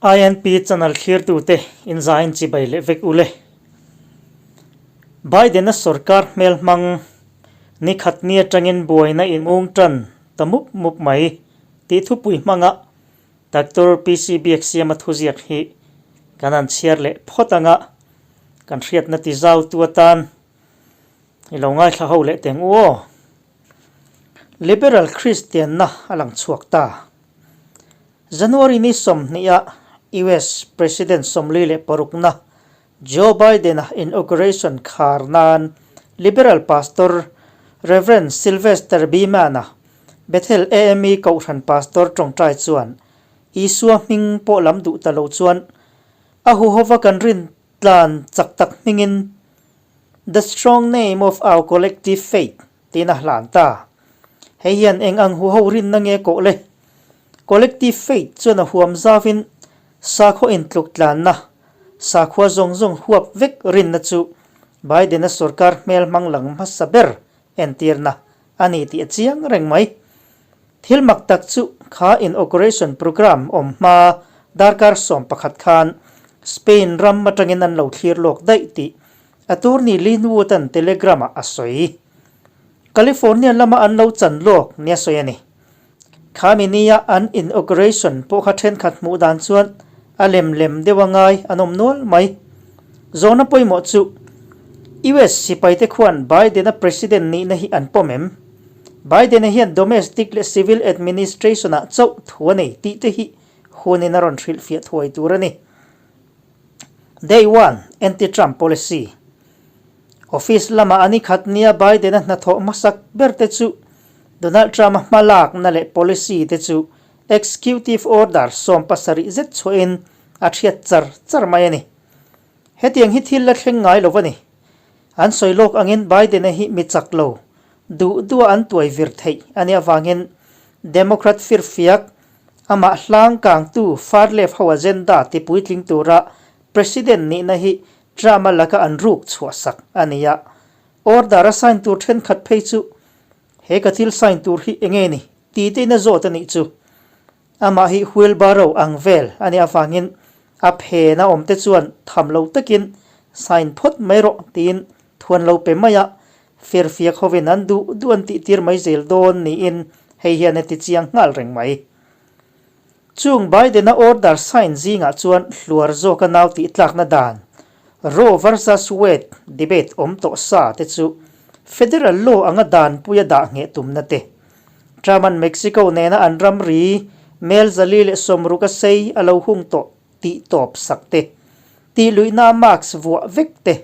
INP channel thlirtute inzain chibai leh vek ule. Biden-a sorkar hmel hmang ni khat ni atangin buaina inung tan ta mup mup mai tih thupui hmanga Doctor PC Biaksiama thuziak hi kan han chhiar leh phawt anga kan hriatna ti zautu atan i lo ngaithla ho leh teng u aw. Liberal Kristianna a lang chhuak ta. January ni 20 a US President 46na Joe Biden-a inauguration khar nan Liberal Pastor Rev. Sylvester Beeman-a Bethel AME Kohhran Pastor tawngtai chuan Isua hming pawh lam duh ta lo chuan a huhova kan rin tlan chak tak hmingin The strong name of our collective faith tiin a hlan ta. Hei hian eng ang huho rinna nge kawh le? Collective faith chuan a huam zavin sakhaw intluk tlanna, sakhua zawng zawng huap vek rinna chu Biden-a sorkar hmel hmang lang hmasa ber entirna a ni tih a chiang reng mai. Thil mak tak chu kha inauguration programme awm hma darkar 11 khan Spain ram atangin an lo thlir lawk daih tih Attorney Lin Wood-a'n Telegram-ah a sawi. California lama an lo chan lawk nia sawi a ni. Khami nia an inauguration pawh kha thenkhat hmuh dan chuan a lem lem deuh a ngai an awm nual mai. Zawhna pawimawh chu US sipaite khuan Biden-a president nihna hi an pawm em? Biden-a hian domestic leh civil administration-ah chauh thu a nei tih te hi hunin a rawn hrilhfiah thuai tur a ni. Day one, Anti-Trump policy. Office lama an i khat nia Biden-a hnathawh hmasak ber te chu Donald Trump-a hmalakna leh policy te chu Executive Order 70 zet chhuahin a thiat char char mai a ni. Hetiang hi thil la thleng ngai lo a ni. An sawi lawk angin Biden-a hi mi chak lo, duh duha an tuai vir theih a nih avangin Democrat firfiak Amah hlang kangtu far left ho agenda ti puitling tura President nihna hi Trump-a laka an ruk chhuahsak a ni a. Order a sign tur thenkhat phei chu he ka thil sign tur hi enge ni ti tein a zawt a nih chu. Amah hi wheelbarrow ang vel a nih avangin a phen a awm te chuan tham lo takin sign phawt mai rawh tiin thuan lo pe mai a, Firfiak hovin an duh duh an tihtir mai zel dawn niin hei hian a ti chiang nghal reng mai. Chung Biden-a order sign zingah chuan hluar zawka nau tihtlakna dan, Roe versus Wade debate awm tawh sa te chu federal law anga danpuia dah ngheh tumna te, Trump-a'n Mexico nena an ramri mel 160 a sei a lo hung tawh tih tawp sak te, tih luihna mask vuah vek te,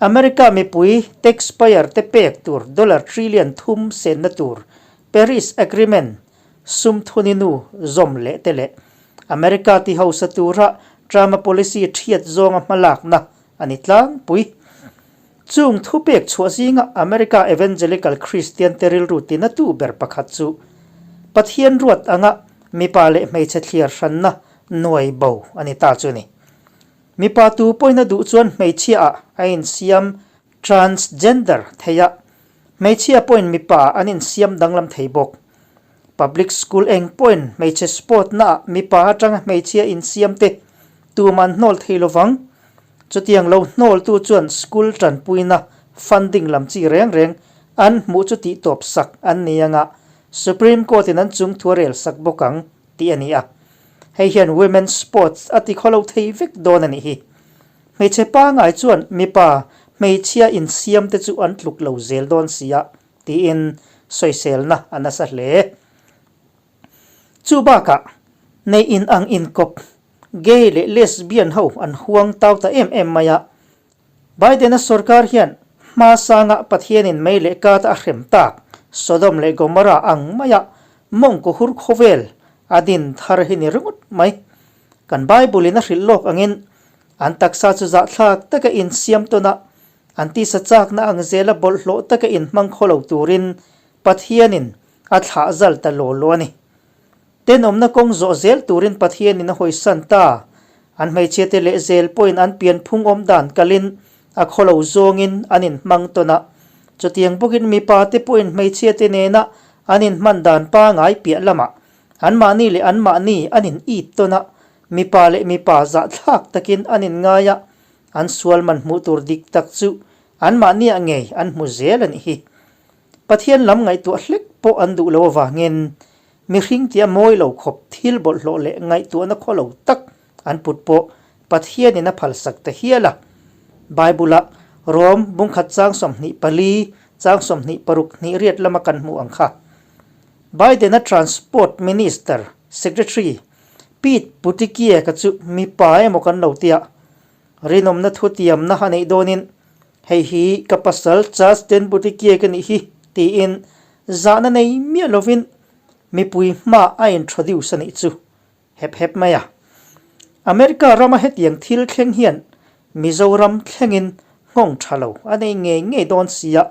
America mipui taxpayer te pek tur dollar trillion thum senna tur Paris Agreement sum thuni nu zawm leh te leh America ti hausa tura Trump-a policy thiat zawnga hmalakna a ni tlangpui. Chung thupek chhuah zinga America Evangelical Christian te rilru tinatu ber pakhat chu Pathian ruat anga mipa leh hmeichhe thliar hranna nuai bo a ni ta chu ni. Mipa tu pawhin a duh chuan hmeichhia ah a insiam transgender thei a, hmeichhia pawhin mipa an insiam danglam thei bawk. Public school eng pawhin hmeichhe sport na ah mipa atanga hmeichhia insiam te tuman hnawl thei lovang. Chutiang lo hnawltu chuan school tanpuina funding lam chi reng reng an hmuh chu tihtawp sak an ni anga Supreme Court in an chung thu a rel sak bawk ang tih a ni a. Hei hian women's sports a ti khawlo thei vek dawn a nih hi. Hmeichhe pangai chuan mipa hmeichhia insiam te chu an tluk lo zel dawn si a tiin sawiselna a nasa hle. Chu bakah nei in ang inkawp gay leh lesbian ho an huang tau ta em em mai a. Biden-a sorkar hian hma sanga Pathianin mei leh kata a hrem tak Sodom leh Gomorrah ang maia mawngkaw hur khawvel a din thar hi ni ringawt mai. Kan Bible-in a hrilh lawk angin an taksa chu zahthlak taka insiam tawn a, an tisa chakna ang zela bawlhhlawh taka inhmang khaw lo turin Pathianin a thlah zal ta law law a ni. Tenawmna kawng zawh zel turin Pathianin a hawisan ta. An hmeichhiate leh zel pawhin an pianphung awm dan kalin a khawlo zawngin an inhmang tawn a. Chutiang bawkin mipate pawhin hmeichhiate nena an inhman dan pangai piah lamah anmahni leh anmahni an in it tawn a. Mipa leh mipa zahthlak takin an inngai a, an sual man hmuh tur dik tak chu anmahniah ngei an hmu zel a nih hi. Pathian lam ngaihtuah hlek pawh an duh lo avangin mihring tia mawi lo khawp thil bawlhhlawh leh ngaihtuahna khaw lo tak an put pawh Pathianin a phalsak ta hial a. Bible-ah Rom bungkhat chang 24 chang 26 hnih riat lama kan hmuh ang kha. Biden-a Transport Minister, Secretary, Pete Buttigieg-a chu mipa emaw kan lo tia. Rinawmna thutiamna a neih dawnin, Hei hi ka pasal Justin Buttigieg a nih hi, tiin zahna nei miah lovin mipui hma a introduce a nih chu hep hep mai a. America rama hetiang thil thleng hian Mizoram thlengin nghawng tha lo a nei ngei ngei dawn sia,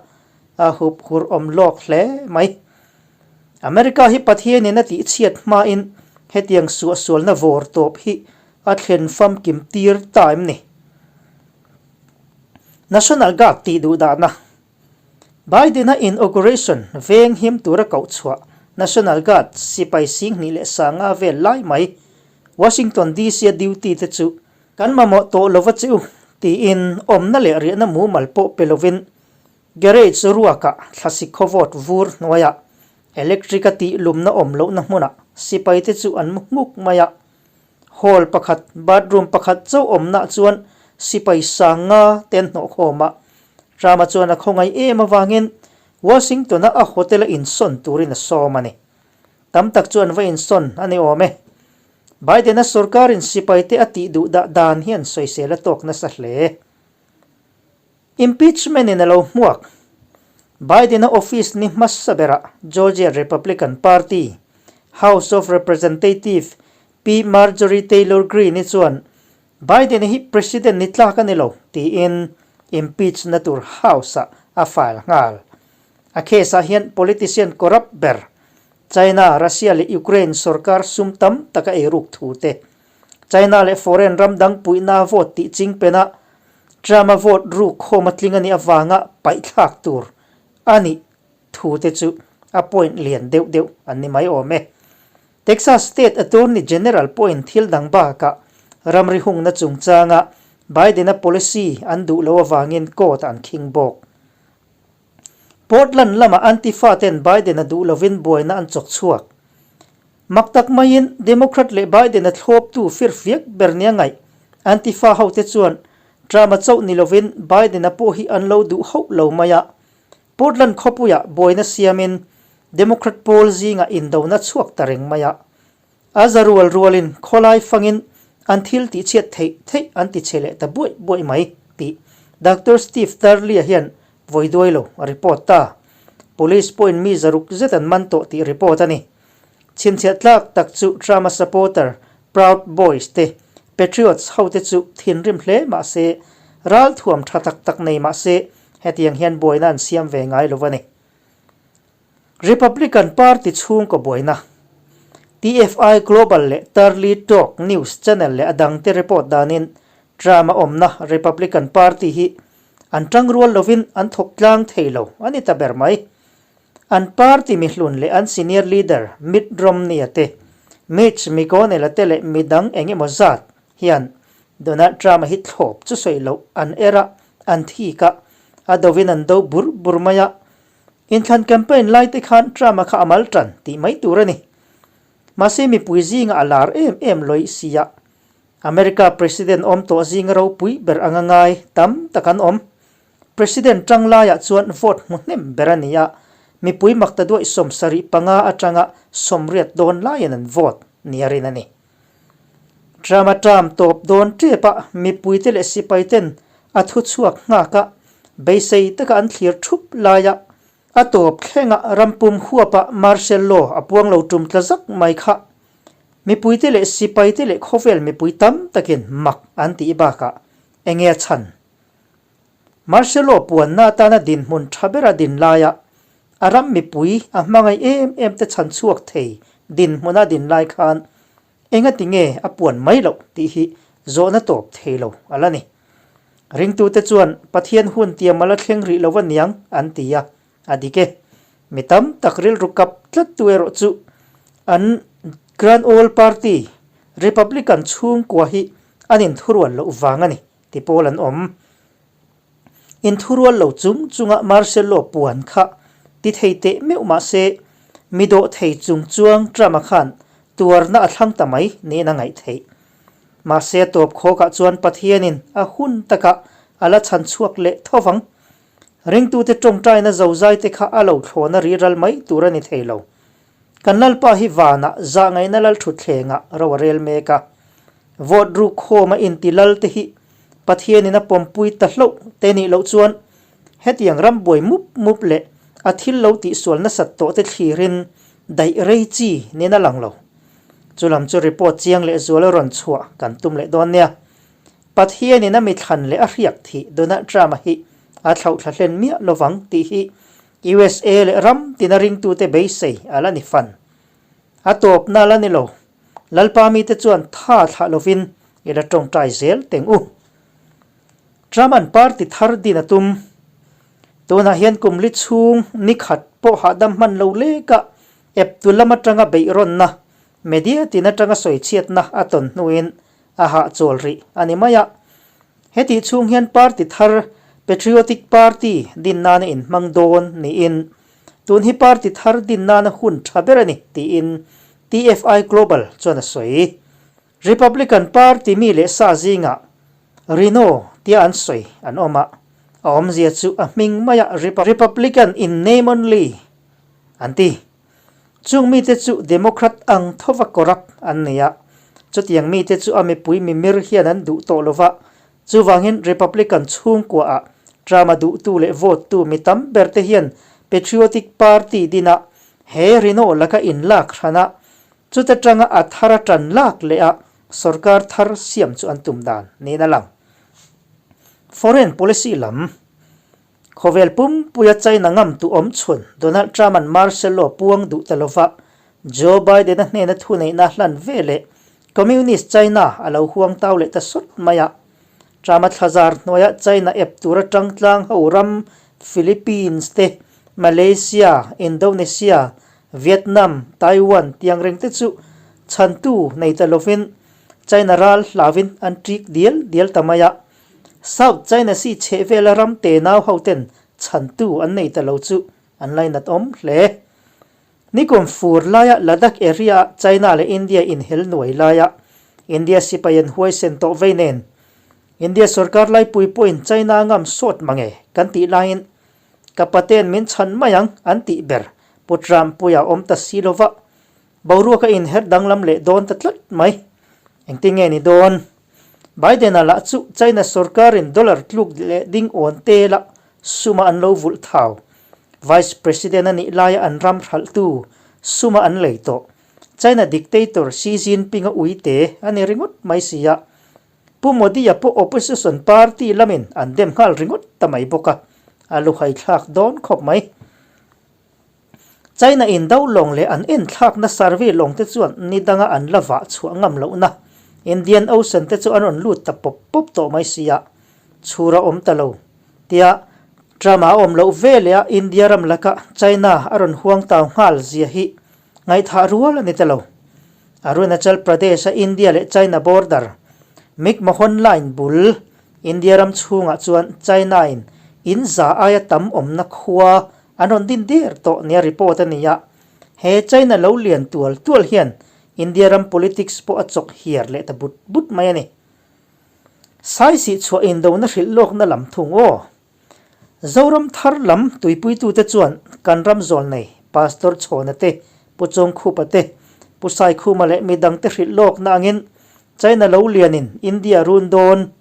a hup hur awm lawk hle mai. America hi Pathianin a tihchhiat hmain hetiang suahsualna vawr tawp hi a thlen famkim tir ta em ni? National Guard tih duh dahna Biden-a inauguration veng him tura koh chhuah National Guard sipai 2500 vel lai mai Washington DC-a duty te chu kan mamawh tawh lova che u tiin awmna leh riahna mumal pawh pe lovin garage ruakah thlasik khawvawt vur hnuaiah electric-a tih lumna awm lohna hmunah sipai te chu an mu hmuk mai a. Hall pakhat, bathroom pakhat chauh awmnah chuan sipai sanga te an hnawhkhawm a. Trump-a chuan a khawngaih em avangin Washington-a a hotel-a insawn turin a sawm a ni. Tam tak chu an va insawn a ni awm e. Biden-a sorkarin sipaite a tih duh dah dan hian sawisel a tawk nasa hle. Impeachment-in a lo hmuak. Biden-a office ni hmasa berah Georgia Republican Party House of Representative Pi Marjorie Taylor Greene-i chuan Biden-a hi President ni tlak a ni lo tiin impeach-na tur House-ah a file nghal. A case-ah hian politician corrupt ber China, Russia leh Ukraine sorkar sum tam tak a eiruk thu te, China leh foreign ram dang puihna a vote tih chingpena Trump-a vote ruk khawm a tling a nih avanga paihthlak tur a nih thu te chu a point lian deuh deuh an ni mai awm e. Texas State Attorney General pawhin thil dang bakah ramri hungna chungchanga Biden-a policy an duh loh avangin court an khing bawk. Portland lama Antifa ten Biden-a duh lovin buaina an chawk chhuak. Mak tak maiin Democrat leh Biden-a thlawptu firfiak ber nia ngaih Antifa hote chuan Trump-a chauh ni lovin Biden-a pawh hi an lo duh hauh lo mai a. Portland khawpuiah buaina siamin Democrat pawl zingah indona chhuak ta reng mai a. A za rual rualin khawlai fangin an thil tihchhiat theih theih an ti che leh ta buaih buaih mai tih Doctor Steve Turley-a hian vawi duai lo a report ta. Police pawhin mi zaruk zet an man tawh tih report a ni. Chhinchhiah tlak tak chu Trump-a supporter Proud Boys te, Patriots hote chu thinrim hle mah se, ralthuam tha tak tak nei mah se, hetiang hian buaina an siam ve ngai lo a ni. Republican Party chhungkaw buaina, TFI Global leh Turley Talk News Channel leh a dangte report danin Trump-a awmna Republican Party hi an tangrual lovin an thawk tlang thei lo a ni ta ber mai. An party mihlun leh an senior leader Mitt Romney-a te, Mitch McConnell-a te leh midang eng emaw zat hian Donald Trump-a hi thlawp chu sawi loh an er a, an thik a, a dovin an do bur bur mai a. Inthlan campaign lai te khan Trump-a kha a mal tan tih mai tur a ni. Mahse mipui zingah a lar em em lawih si a. America President awm tawh zinga ropui ber anga ngai tam tak an awm. President tang laiah chuan vote hmu hnem ber a ni a, mipui makta duaih 75 atanga 80 dawn laiin an vote nia rin a ni. Trump-a term tawp dawn tep a, mipuite leh sipaiten a thuchhuak nghak a, beisei taka an thlir thup laia a tawp thlenga rampum huapa martial law a puang lo tum tla zak mai kha mipuite leh sipaite leh khawvel mipui tam takin mak an tih bakah enge a chhan? Marcelo puanna atana dinhmun tha bera din laia a ram mipui a hmangaih em em te chhan chhuak thei dinhmuna din lai khan engati nge a puan mai loh tih hi zawhna tawp thei lo a la ni. Ringtute chuan Pathian hun tiam a la thleng rih lo aniang an ti a, a dik e. Mi tam tak rilru kap tlattu erawh chu an Grand Old Party. Republican chhungkua hi an inthurual loh vang a ni ti pawl an awm. Inthurual lo chung chunga Martial Law puan kha ti thei teh meuh mah se, mi dawh thei chung chuang Trump-a khan tuarna a thlang ta mai niin a ngaih theih. Mahse a tawp khawkah chuan Pathianin a hun takah a la chhan chhuak leh tho vang. Ringtute tawngtaina zozaite kha a lo thlawna ri ral mai tur a ni thei lo. Kan Lalpa hi vanah zahngaihna lalthutthlengah ro a rel mek a. Vote ruk khawma inti lal te hi Pathianin a pawmpui ta hlauh te nih loh chuan hetiang ram buai mup mup leh a thil lo tihsual nasat tawh te thlirin daih rei chi nen a lang lo. Chu lam chu report chiang leh zual a rawn chhuah kan tum leh dawn nia. Pathianin a mithlan leh a hriak thih Donald Trump-a hi a thlauhthla hlen miah lovang tih hi USA leh ram tina ringtute beisei a la ni fan. A tawpna la ni lo. Lalpa mite chuan tha thlah lovin i la tawngtai zel teng u. Trump-a'n party thar din a tum. Tunah hian kum li chhung ni khat pawh hahdam hman lo leka eptu lam atanga beihrawnna, media tin atanga sawichhiatna a tawn hnuin a hahchawl rih a ni mai a. Hetih chhung hian party thar Patriotic Party din nana inhmang dawn niin tun hi party thar din nana hun tha ber a ni tiin TFI Global chuan a sawi. Republican Party mi leh sa zingah Rhino tia an sawi an awm a, a awmzia chu a hming maia Republican in name only an ti. Chung mite chu Democrat ang thova corrupt an ni a, chutiang mite chu a mipui mimir hian an duh tawh lova, chuvangin Republican chhungkuaah Trump-a duhtu leh vote-tu mi tam berte hian Patriotic Party dina he Rhino laka inlak hran a, chuta tanga a thar a tan lak leh a sorkar thar siam chu an tum dan niin a lang. Foreign policy lam. Khawvel pumpuia China ngam tu awm chhun Donald Trump-a'n martial law puang duh ta lova Joe Biden-a hnena thuneihna hlan ve leh Communist China a lo huang tau leh ta sawt mai a. Trump-a thlazar hnuaia China ep tura tangtlang ho ram Philippines te, Malaysia, Indonesia, Vietnam, Taiwan tiang reng te chu chhantu nei ta lovin China ral hlauin an ṭik dial dial ta mai a. South China Sea chhehvela ram te nau ho ten chhantu an nei ta lo chu an lainat awm hle. Nikum fur laia Ladakh area ah China leh India inhel nuai laia India sipai an huaisen tawh vei nen India sorkar laipui pawhin China ngam sawt mange kan tih laiin ka paten min chhan mai ang an tih ber Pu Trump puia awm ta si lova boruak a inherh danglam leh dawn ta tlat mai. Engtin nge ni dawn? Biden-a lah chu China sorkarin dollar tluk leh ding awn te la suma an lo vulh thau. Vice President a nih laia an ram hralhtu suma an lei tawh. China dictator Xi Jinping-a ui te a ni ringawt mai si a. Pu Modi-a pawh opposition party lamin an dem nghal ringawt ta mai bawk a, a luhai thlak dawn khawp mai. China in do lawng leh an enthlakna survey lawng te chuan ni danga an la vah chhuah ngam lohna Indian Ocean te chu an rawn lut ta pawp pawp tawh mai sia, chhur a awm ta lo. Tia Trump a awm loh ve leh a India ram laka China a rawn huang tau nghal zia hi ngaihthah rual a ni ta lo. Arunachal Pradesh a India leh China border McMahon Line bul India ram chhungah chuan China in in za aia tam awmna khua An rawn din der tawh nia report a ni a, he China lo lian tual tual hian India ram politics pawh a chawk hiar leh ta but but mai a ni. Saisih chhuah indona hrilh lawkna lam thung aw. Zoram thar lam tuipuitute chuan kan ram zawl nei Pastor Chhawna te, Pu Chawngkhupa te, Pu Saikhuma leh midangte hrilh lawkna angin China lo lianin India run dawn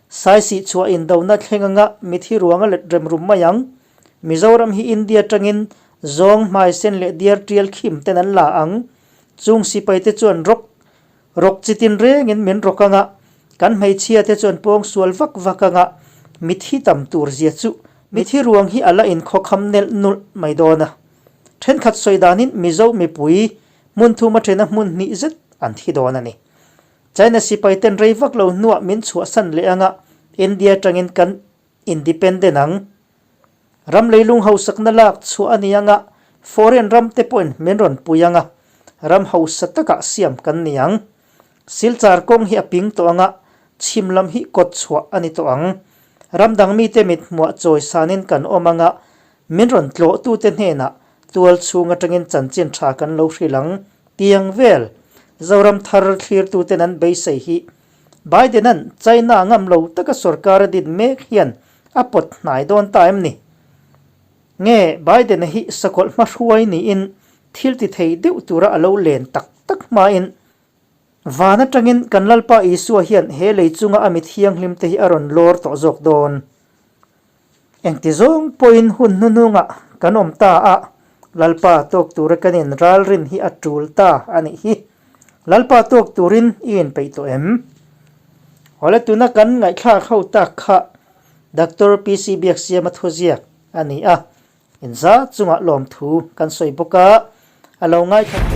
Saisih chhuah indona thleng anga mithi ruang a let rem rum mai ang. Mizoram hi India tangin zawng hmaisen leh diar tial khim ten an la ang. Chung sipai te chuan rawk rawk chi tin rengin min rawk anga, kan hmeichhia te chuan pawng sual vak vak anga mithi tam tur zia chu mithi ruang hi a la inkhawkham nelh nulh mai dawn a. Thenkhat sawi danin Mizo mipui hmun thum a thena hmun hnih zet an thi dawn a ni. China sipai ten rei vak lo hnuah min chhuahsan leh anga India atangin kan independent ang. Ram leilung hausakna lak chhuah a ni anga foreign ram te pawhin min rawn pui anga ram hausa takah siam kan ni ang. Silchar kawng hi a ping tawh ang a, chhim lam hi kawt chhuah a ni tawh ang. Ram dang mite mit hmuah chawi sanin kan awm ang a, min rawn tlawhtute hnenah tual chhung atangin chanchin tha kan lo hrilh ang tiang vel. Zoram thar thlirtuten an beisei hi Biden-a'n China ngam lo taka sorkar a din mek hian a pawt hnai dawn ta em ni? Nge Biden-a hi sakawlh hmahruai niin thil ti thei deuh tura a lo len tak tak hmain van atangin kan Lalpa Isua hian he lei chunga a mi thianghlim te hi a rawn lawr tawh zawk dawn. Engti zawng pawhin hun hnuhnungah kan awm ta a, Lalpa tawk tura kan in ralrin hi a tul ta a nih hi. Lalpa tawk turin i inpeih tawh em? Awle tuna kan ngaihthlak ho tak kha Doctor PC Biaksiama thuziak a ni a, inza chungah lawmthu kan sawi bawk a, a lo ngaithla.